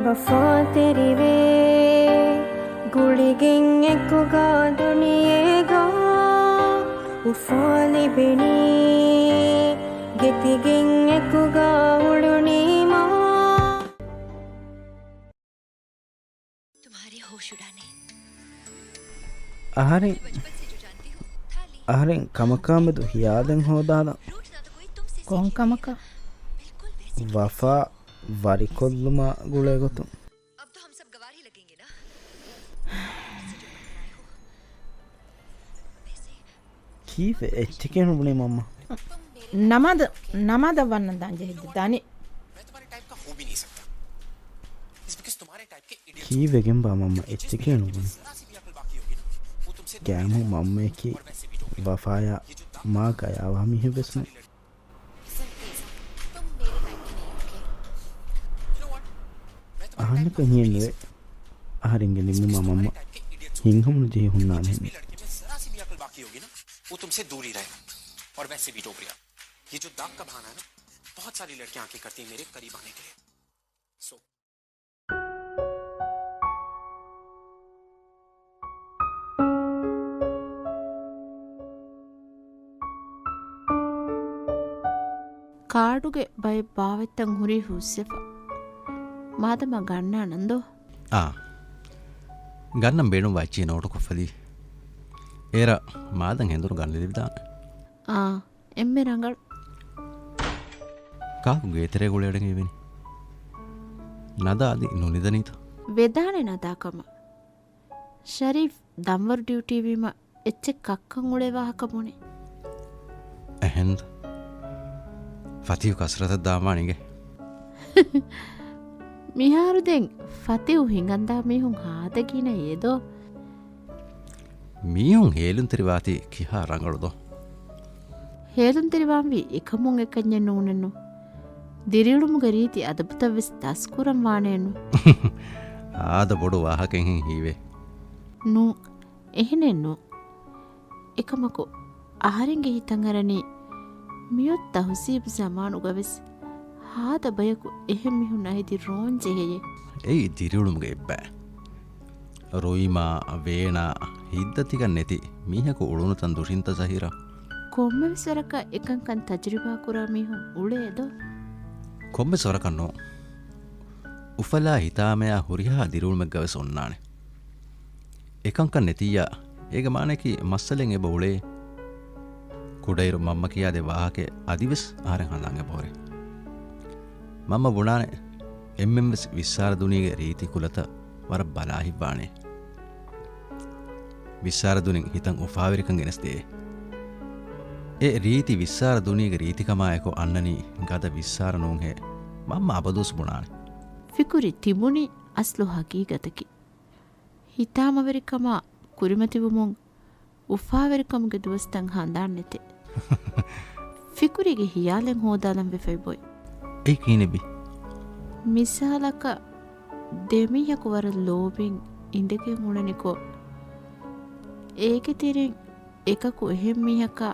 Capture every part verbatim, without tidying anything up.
ވަފާތެރިވޭ ގުޅިގެން އެކުގަ ދުނިޔޭގަ އުފާ ލިބެނީ، ގެތިގެން އެކުގަ އުޅުނީމާ. އަހަރެން، އަހަރެން ކަމަކާމެދު ހިޔާލެއް ހޯދާލަން. ކޮން ކަމަކަށް؟ ވަފާ ވަރިކޮށްލުމާ ގުޅޭ ގޮތުން. ކީއްވެ އެއްޗެކޭ ނުބުނީ މަންމަ؟ ނަމާދަށް، ނަމާދަށް ވަންނަން ދާން ޖެހިއްޖެ ދަނީ. ކީއްވެގެންބާ މަންމަ އެއްޗެކޭ ނުބުނީ؟ ގައިމު މަންމަޔަކީ ވަފާޔާ މާ ގަޔާވާ މީހެއްވެސް ނޫން. އަހަންނަކަށް ހިއެއްނުވޭ. އަހަރެންގެ ނިންމުމާ މަންމަ ހިތްހަމަނުޖެހި ހުންނާނެ ހެންނެއް. وہ تم سے دور ہی رہے اور ویسے بھی ڈوبریا۔ یہ جو داغ کا بہانا ہے نا، بہت ساری لڑکیاں آنکھیں کرتی ہیں میرے قریب آنے کے لیے۔ سو ކާޑުގެ ބައެއް ބާވަތްތައް ހުރީ ހުސްވެފަ. މާދަމާ ގަންނާނަން ދޯ؟ އާ. ގަންނަން ބޭނުންވާ އެއްޗިހި ނޯޓުކޮށްފަލީ. އޭރަށް މާދަން ހެނދުނު ގަންނަލެވިދާނެ. އާ. އެންމެ ރަނގަޅު. ކާކު ގޭތެރޭ ގުޅޭ އަޑަނގައިވެނީ؟ ނަދާ އަދި ނުނިދަނީތަ؟ ވެދާނެ ނަދާ ކަމަށް. ޝަރީފް ދަންވަރު ޑިއުޓީ ވީމަ އެއްޗެއް ކައްކަން އުޅޭ ވާހަކަ ބުނި. އެހެންދަ؟ ފަތިހު ކަސްރަތަށް ދާންވާނެ އިނގޭ. މިހާރު ދެން ފަތިހު ހިނގަންދާ މީހުން ހާދަ ގިނަ އޭ ދޯ؟ މީހުން ހޭލުންތެރިވާތީ ކިހާ ރަނގަޅު ދޯ؟ ހޭލުންތެރިވާންވީ އެކަމުން އެކަންޏެއް ނޫނެއްނު. ދިރިއުޅުމުގެ ރީތި އަދަބުތައް ވެސް ދަސްކުރަން ވާނެއެއްނު. ހާދަ ބޮޑު ވާހަކައެއްހެން ހީވޭ. ނޫ، އެހެނެއްނު. އެކަމަކު، އަހަރެންގެ ހިތަށް އަރަނީ، މިއޮތް ތަހުޒީބު ޒަމާނުގަވެސް ހާދަ ބަޔަކު އެހެން މީހުން އަހިދި ރޯން ޖެހެޔޭ. އެއީ ދިރިއުޅުމުގެ އެއްބައި. ރުއިމާ، ވޭނާ، ހިތްދަތިކަން ނެތި މީހަކު އުޅުނުތަން ދުށިންތަ ޒަހީރާ؟ ކޮންމެވެސް ވަރަކަށް އެކަންކަން ތަޖުރިބާ ކުރާ މީހުން އުޅޭ ދޯ؟ ކޮންމެވެސް ވަރަކަށް ނޫން. އުފަލާ ހިތާމަޔާ ހުރިހާ ދިރިއުޅުމެއްގަވެސް އޮންނާނެ. އެކަންކަން ނެތިއްޔާ، އޭގެ މާނައަކީ މައްސަލައެއް އެބަ އުޅޭ. ކުޑައިރު މަންމަ ކިޔާދޭ ވާހަކައެއް އަދިވެސް އަހަރެން ހަނދާން އެބަހުރޭ. މަންމަ ބުނާނެ، އެންމެންވެސް ވިއްސާރަދުނީގެ ރީތި ކުލަތައް ވަރަށް ބަލާ ހިތްވާނެ. ވިއްސާރަދުނިން ހިތަށް އުފާވެރިކަން ގެނެސްދޭ. އެ ރީތި ވިއްސާރަދުނީގެ ރީތިކަމާއެކު އަންނަނީ ގަދަ ވިއްސާރަ ނޫންހޭ، މަންމަ އަބަދުވެސް ބުނާނެ. ފިކުރި ތިބުނީ އަސްލު ހަގީގަތަކީ. ހިތާމަވެރިކަމާ ކުރިމަތިވުމުން އުފާވެރިކަމުގެ ދުވަސްތައް ހަނދާން ނެތޭ. ފިކުރީގެ ހިޔާލެއް ހޯދާލަން ވެފައި ބޮއި. އެއީ ކިހިނެއްވީ؟ މިސާލަކަށް، ދެމީހަކު ވަރަށް ލޯބިން އިނދެގެން އުޅެނިކޮށް، އޭގެ ތެރެއިން އެކަކު އެހެން މީހަކާ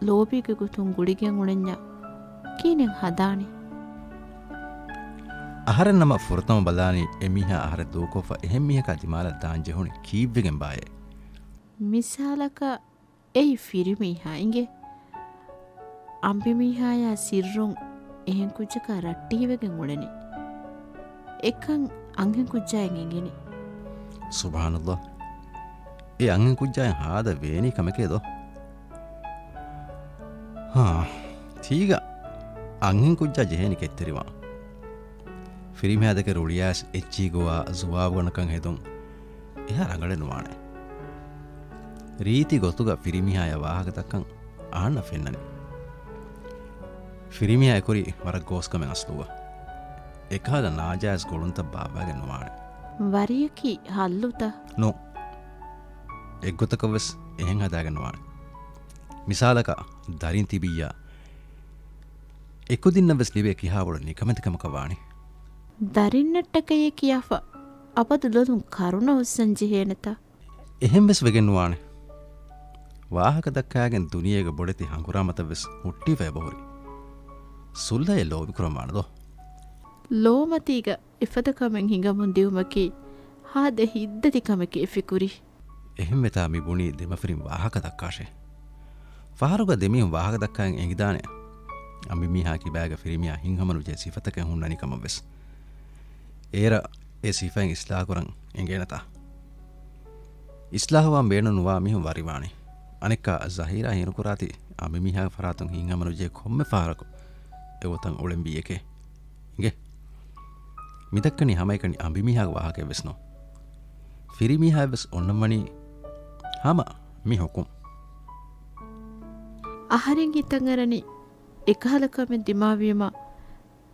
ލޯބީގެ ގޮތުން ގުޅިގެން އުޅެންޏާ ކިހިނެއް ހަދާނީ؟ އަހަރެން ނަމަ ފުރަތަމަ ބަލާނީ އެމީހާ އަހަރެއް ދޫކޮށްފަ އެހެން މީހަކާ ދިމާލަށް ދާން ޖެހުނީ ކީއްވެގެން ބާއޭ؟ މިސާލަކަށް އެއީ ފިރިމީހާ އިނގޭ. އަނބިމީހާޔާ ސިއްރުން އެހެން ކުއްޖަކާ ރައްޓެހިވެގެން އުޅެނީ. އެކަން އަންހެން ކުއްޖާއަށް އެނގެނީ. ސުބްޙާނައްލާހް. އެ އަންހެން ކުއްޖާއަށް ހާދަ ވޭނީ ކަމެކޭ ދޯ؟ ހާ، ތީގަ އަންހެން ކުއްޖާ ޖެހޭނީ ކެތްތެރިވާން. ފިރިމީހާ ދެކެ ރުޅިއައިސް އެއްޗިހި ގޮވާ ޒުވާބުގަނޑަކަށް ހެދުން އެހާ ރަނގަޅެއް ނުވާނެ. ރީތި ގޮތުގަ ފިރިމީހާޔާ ވާހަކަ ދައްކަން އަހަންނަށް ފެންނަނީ. ފިރިމީހާ އެކުރީ ވަރަށް ގޯސް ކަމެއް އަސްލުގަ. އެކަހަލަ ނާޖާއިޒް ގުޅުންތައް ބާއްވާގެން ނުވާނެ. ވަރިޔަކީ ހައްލުތަ؟ ނޫން. އެއްގޮތަކަށްވެސް އެހެން ހަދާގެން ނުވާނެ. މިސާލަކަށް، ދަރިން ތިބިއްޔާ، އެކުދިންނަށްވެސް ލިބޭ ކިހާބޮޑު ނިކަމެތިކަމަކަށް ވާނީ. ދަރިންނަށްޓަކައޭ ކިޔާފަ އަބަދު ލޮލުން ކަރުނަ ހުސްސަން ޖެހޭނެތަ؟ އެހެންވެސް ވެގެން ނުވާނެ. ވާހަކަ ދައްކާގެން ދުނިޔޭގެ ބޮޑެތި ހަނގުރާމަތައްވެސް ހުއްޓިފަ އެބަހުރި. ސުލްހައެއް ލޯބިކުރަން ވާނެ ދޯ؟ ލޯމަތީގަ އެފަދަ ކަމެއް ހިނގަމުން ދިއުމަކީ ހާދަ ހިތްދަތި ކަމެކޭ ފިކުރީ. އެހެންވެތާ މި ބުނީ ދެމަފިރިން ވާހަކަ ދައްކާށޭ. ފަހަރުގަ ދެމީހުން ވާހަކަ ދައްކައިން އެނގިދާނެ، އަނބިމީހާ ކިބާގަ ފިރިމީހާ ހިތްހަމަނުޖެހޭ ސިފަތަކެއް ހުންނަނީ ކަމަށްވެސް. އޭރަށް އެ ސިފައިން އިސްލާހުކުރަން އެނގޭނެތާ؟ އިސްލާހުވާން ބޭނުން ނުވާ މީހުން ވަރިވާނެ. އަނެއްކާ ޒަހީރާ ހީނުކުރާތީ އަނބިމީހާގެ ފަރާތުން ހިތްހަމަނުޖެހޭ ކޮންމެ ފަހަރަކު އެގޮތަށް އުޅެންވީއެކޭ. އިނގޭ. މިދައްކަނީ ހަމައެކަނި އަނބިމީހާގެ ވާހަކައެއްވެސް ނޫން. ފިރިމީހާއެއްވެސް އޮންނަންވަނީ ހަމަ މި ހުކުމް. އަހަރެން ހިތަށްއަރަނީ އެކަހަލަ ކަމެއް ދިމާވީމަ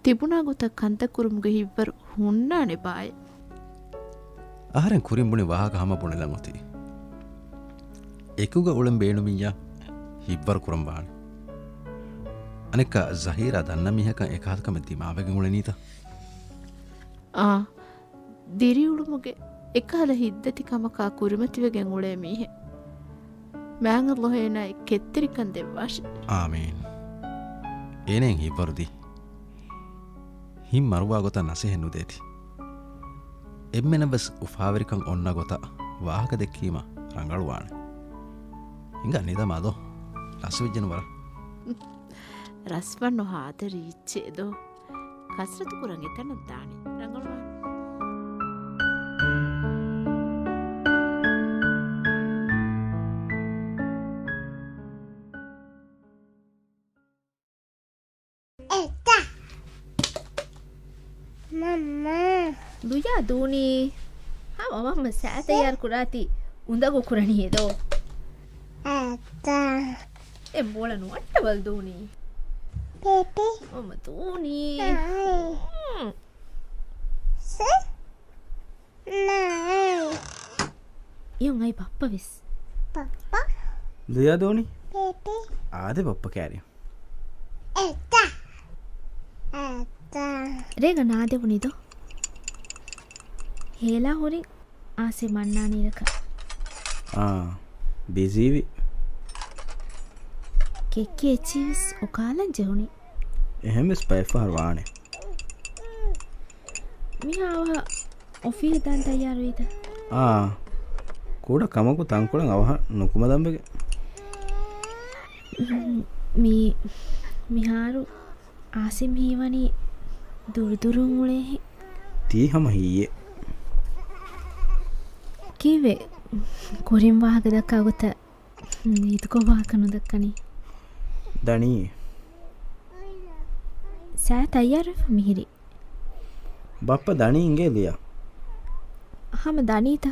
ތިބުނާ ގޮތަށް ކަންތައް ކުރުމުގެ ހިތްވަރު ހުންނާނެ ބާއޭ. އަހަރެން ކުރިން ބުނި ވާހަކަ ހަމަ ބުނެލަން އޮތީ. އެކުގަ އުޅެން ބޭނުމިއްޔާ ހިތްވަރު ކުރަން ވާނެ. އަނެއްކާ ޒަހީރާ ދަންނަ މީހަކަށް އެކަހަލަ ކަމެއް ދިމާވެގެން އުޅެނީތަ؟ އާ، ދިރިއުޅުމުގެ އެކަހަލަ ހިތްދަތި ކަމަކާ ކުރިމަތިވެގެން އުޅޭ މީހެއް. މާތް ﷲ އޭނާއަށް ކެތްތެރިކަން ދެއްވާށި. އާމީން. އޭނައަށް ހިތްވަރު ދީ. ހިތް މަރުވާ ގޮތަށް ނަސޭހަތް ނުދޭތި. އެންމެނަށްވެސް އުފާވެރިކަން އޮންނަ ގޮތަށް ވާހަކަ ދެއްކީމަ ރަނގަޅުވާނެ. ހިނގާ ނިދަމާ ދޯ. ރަސްވެއްޖެނު ވަރަށް. ރަސްވަން ހާދަ ރީއްޗޭ ދޯ. ކަސްރަތު ކުރަން އެތަނަށް ދާނީ. ރަނގަޅުވާނެ. އެތަ. މަންމާ. ލުޔާ ދޫނީ. ހަމަ މަންމަ ސައި ތައްޔާރު ކުރާތީ އުނދަގޫ ކުރަނީ އެދޯ. އެތަ. އެ ބޯޅަ ނުވައްޓަބަލް ދޫނީ. ބޭބީ. މަންމަ ދޫނީ. ނާއި. ހުން. ސެ. ނާއި. އިޔޮން އައި ބައްޕަ ވެސް. ބައްޕަ. ލުޔާ ދޫނީ. ބޭބީ. އާދެ ބައްޕަ ކާރި. އެތަ. އެތަ. ރޭގަ ނާދެވުނީ ދޯ. ހޭލާ ހުރިން އާސިމް އަންނާނީ ރަކަށް. އާ، ބިޒީވި. ކެއްކެ އެއްޗިވެސް އުކާލަން ޖެހުނީ. އެހެންވެސް ބައެއްފަހަރު ވާނެ. މިހާ އަވަހަށް އޮފީހަށް ދާން ތައްޔާރުވީތަ؟ އާ، ކުޑަ ކަމަކު ތަންކޮޅެއް އަވަހަށް ނުކުމަލަންވެގެން. މި، މިހާރު އާސިމް ހީވަނީ ދުރުދުރުން އުޅޭހެން. ތީ ހަމަ ހީއެއް. ކީއްވެ ކުރިން ވާހަކަ ދައްކާ ގޮތަށް އިތުކޮށް ވާހަކަ ނުދައްކަނީ؟ ދަނީ. ސައި ތައްޔާރުވެފަ މިހިރީ. ބައްޕަ ދަނީ އިނގޭ ލުޔާ. ހަމަ ދަނީތަ؟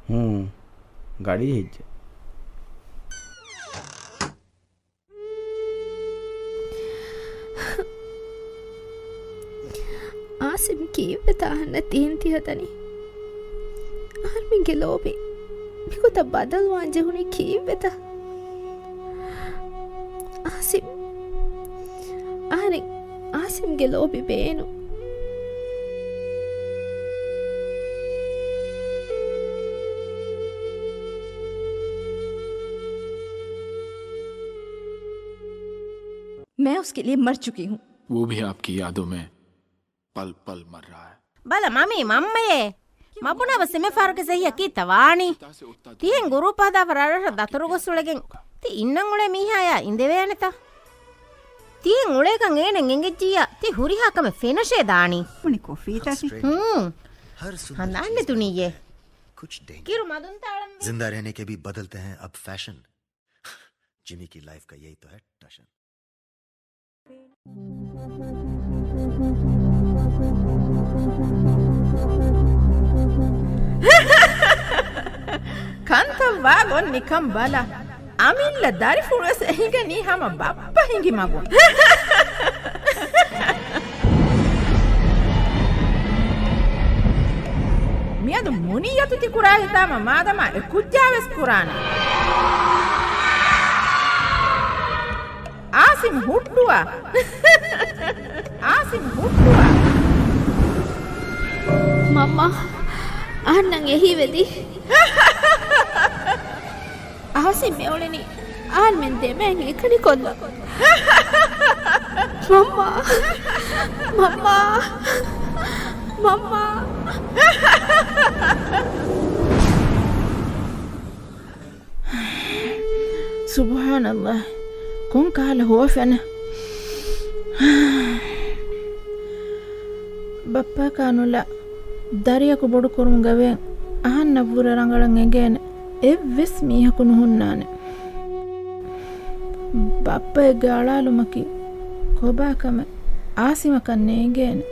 ހޫނ. ގަޑި ޖެހިއްޖެ. އާސިމް ކީއްވެތަ އަހަންނަށް ތިހެން ތިހަދަނީ؟ އަހަރުމެންގެ ލޯބި މިގޮތަށް ބަދަލުވާން ޖެހުނީ ކީއްވެތަ؟ އާސިމް، އަހަރެން އާސިމްގެ ލޯބި ބޭނުން. میں اس کے لیے مر چکی ہوں۔ وہ بھی آپ کی یادوں میں پل پل مر رہا ہے۔ ބަލަ މަމީ، މަންމައޭ، މަބުނާ ބަސް އެންމެ ފަހަރުގެ ސަހީއަކީ ތަ ވާނީ. ތިހެން ގުރޫޕް ހަދާފަ ރަށްރަށަށް ދަތުރުގޮސް އުޅެގެން ތި އިންނަން އުޅޭ މީހާޔާ އިނދެވޭނެތަ؟ ތިހެން އުޅޭކަން އޭނަ އެނގެއްޖިއްޔާ ތި ހުރިހާ ކަމެއް ފެނަށޭ ދާނީ. ހޫނ. ހަނދާން ނެތުނިއްޔޭ. ކިރު މަދުން ތާޅަންވީ. زندہ رہنے کے بھی بدلتے ہیں اب فیشن۔ جمی کی لائف کا یہی تو ہے ٹشن۔ ކަންތައް ވާގޮތް ނިކަން ބަލަ. އަމިއްލަ ދަރިފުޅުވެސް އެ ހިނގަނީ ހަމަ ބައްޕަ ހިނގި މަގުން. މިއަދު މުނިއްޔަތު ތި ކުރާ ހިތާމަ މާދަމާ އެ ކުއްޖާވެސް ކުރާނެ. އާސިމް ހުއްޓުވާ. އާސިމް ހުއްޓުވާ. މަންމާ، އަހަންނަށް އެހީވެދީ. އާސިމް މިއުޅެނީ އަހަންމެން ދެބައިން އެކަނި ކޮށްލަން. މަންމާ. މަންމާ. މަންމާ! ސުބްޙާނަﷲ. ކޮން ކަހަލަ ހުވަފެނެއް. ބައްޕައަކާ ނުލާ ދަރިއަކު ބޮޑުކުރުމުގަ ވެއިން އަހަންނަށްވުރެ ރަނގަޅަށް އެނގޭނެ އެއްވެސް މީހަކު ނުހުންނާނެ. ބައްޕައެއްގެ އަޅާލުމަކީ ކޮބާކަމެއް އާސިމަކަށް ނޭނގޭނެ.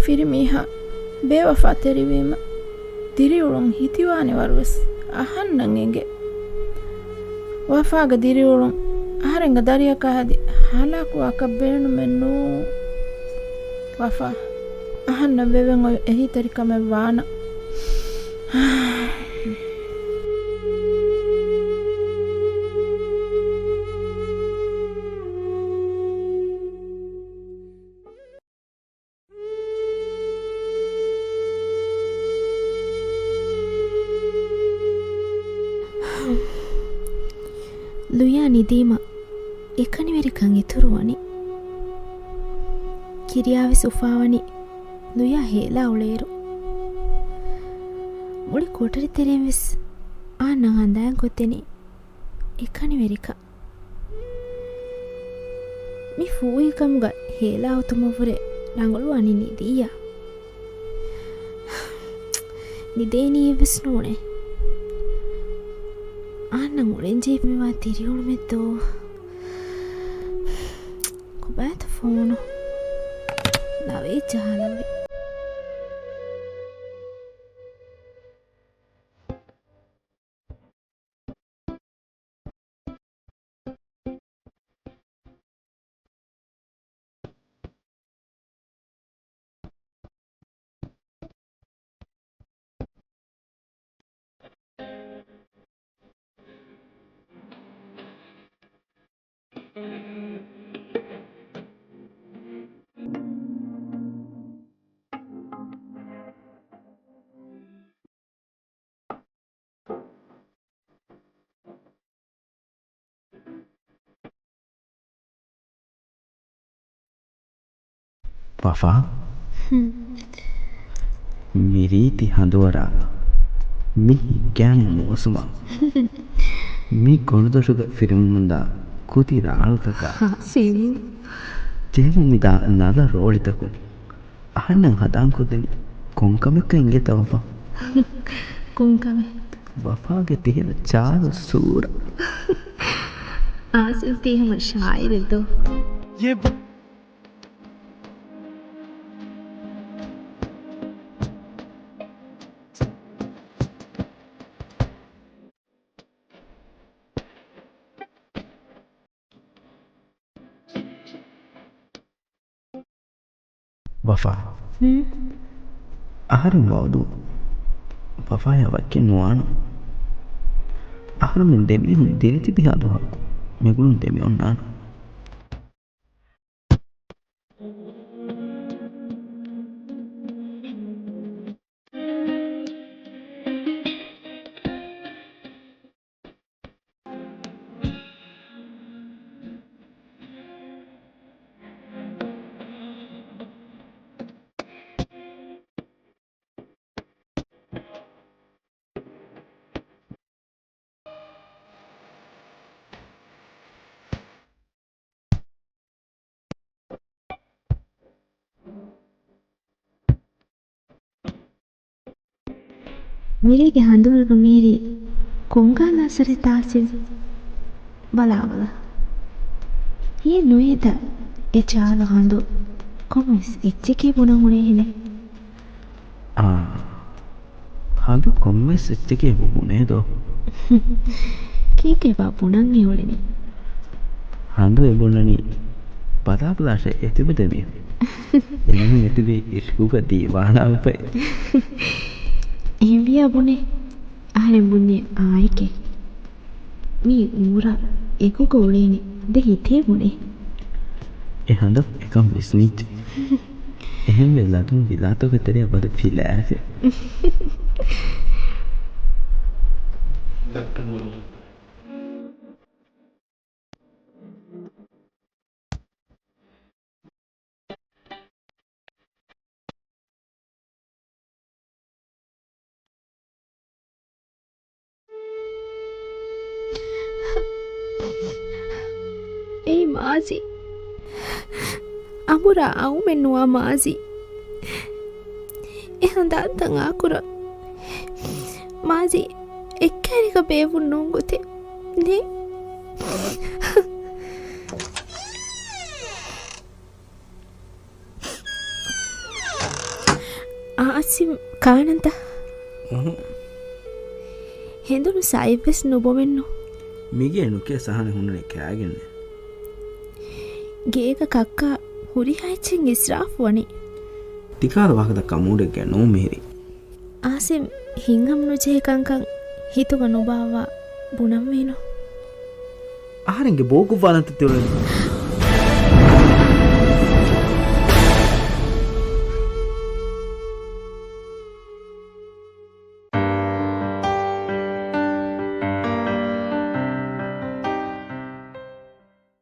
ފިރިމީހާ ބޭވަފާތެރިވީމަ، ދިރިއުޅުން ހިތިވާނެ ވަރުވެސް އަހަންނަށް އެނގޭ. ވަފާގެ ދިރިއުޅުން އަހަރެންގެ ދަރިއަކާ ހެދި ހަލާކުވާކަށް ބޭނުމެއް ނޫން. ވަފާ، އަހަންނަށް ވެވެން އޮތް އެހީތެރިކަމެއް ވާނަން. ލުޔާ ނިދީމަ އެކަނިވެރިކަން އިތުރުވަނީ. ކިރިޔާވެސް އުފާވަނީ ލުޔާ ހޭލާ އުޅޭއިރު. މުޅި ކޮޓަރި ތެރެއިން ވެސް އާންނަ ހަނދާން ކޮށްދެނީ އެކަނިވެރިކަން. މި ފޫހި ކަމުގަ ހޭލާ އޮތުމަށްވުރެ ރަނގަޅުވާނީ ނިދީއާ. ނިދޭނީއެއްވެސް ނޫނޭ. އާންނަ އުޅެންޖެހިފަ މިވާ ދިރިއުޅުމެއްދޯ. ކޮބާތަ ފޯނު؟ ނަވީދް ޖަހާލައްވި. ވަފާ. ހުން. މި ރީތި ހަނދުވަރާ، މި ހިތްގައިމު މޫސުމާ، މި ގޮނޑުދޮށުގަ ފިރިމުންދާ ކުދި ރާޅުތަކާ، ހާސިމް. ޖެހެމުން މިދާ ނަލަ ރޯޅިތަކުން، އަހަންނަށް ހަނދާންކޮށްދެނީ ކޮންކަމެއްކަން އިނގޭތަ ވަފާ؟ ކޮންކަމެއް؟ ވަފާގެ ތިހެނަ ޗާލު ސޫރަ. އާސިމް ތީ ހަމަ ޝާއިރެއް ދޯ؟ ޔޭ ބު- ވަފާ. ހުން. އަހަރެން ވައުދު ވަފާޔާ ވައްކެއް ނުވާނަން. އަހަރުމެން ދެމީހުން ދިރިތިބިހާ ދުވަހަކު މިގުޅުން ދެމިއޮންނާނަން. މިރޭގެ ހަނދުމަރު މީރި ކޮންގާ ލާސަރެއް ތާސިމް؟ ބަލާބަލަ. ހިޔެއް ނުވޭތަ އެ ޗާލު ހަނދު ކޮންމެސް އެއްޗެކޭ ބުނަން އުޅޭހެނެއް؟ އާ، ހަނދު ކޮންމެސް އެއްޗެކޭ ބުނޭ ދޯ؟ ކީކޭބާ ބުނަން އެ އުޅެނީ؟ ހަނދު އެ ބުނަނީ ބަލާބަލާށޭ އެތިބި ދެމީހުން. އެމީހުން އެތިބީ އިޝްގުގަ ދީވާނާވެފައި. އެހެންވިއްޔާ ބުނޭ. އަހަރެން ބުންޏޭ އާއެކޭ. މީ އުމުރާ އެކުގަ އުޅޭނީ ދެ ހިތޭ ބުނޭ. އެ ހަނދަށް އެކަން ވިސްނިއްޖެ. އެހެންވެ ލަދުން ވިލާތުގެ ތެރެއަށް ވަދެ ފިލާފި. އެއީ މާޒީ. އަނބުރާ އައުމެއް ނުވާ މާޒީ. އެ ހަނދާންތައް އާކުރަން. މާޒީ އެއްކައިރިގަ ބޭއްވުން ނޫން ގޮތެއް ނެތް. އާސިމް ކާނަންތަ؟ އުހު. ހެނދުނު ސައިވެސް ނުބޮމެއްނު. މިގޭ ނުކޭ ސަހަނެ ހުންނަނީ ކާގެންނެއް. ގޭގަ ކައްކާ ހުރިހާ އެއްޗެއް އިސްރާފު ވަނީ. ތިކާލަ ވާހަކަ ދައްކާ މޫޑެއްގަ ނޫން މިހިރީ. އާސިމް ހިތްހަމަނުޖެހޭ ކަންކަން ހިތުގަ ނުބާއްވާ ބުނަންވީނު. އަހަރެންގެ ބޯ ގޮއްވާލަންތަ ތިއުޅެނީ؟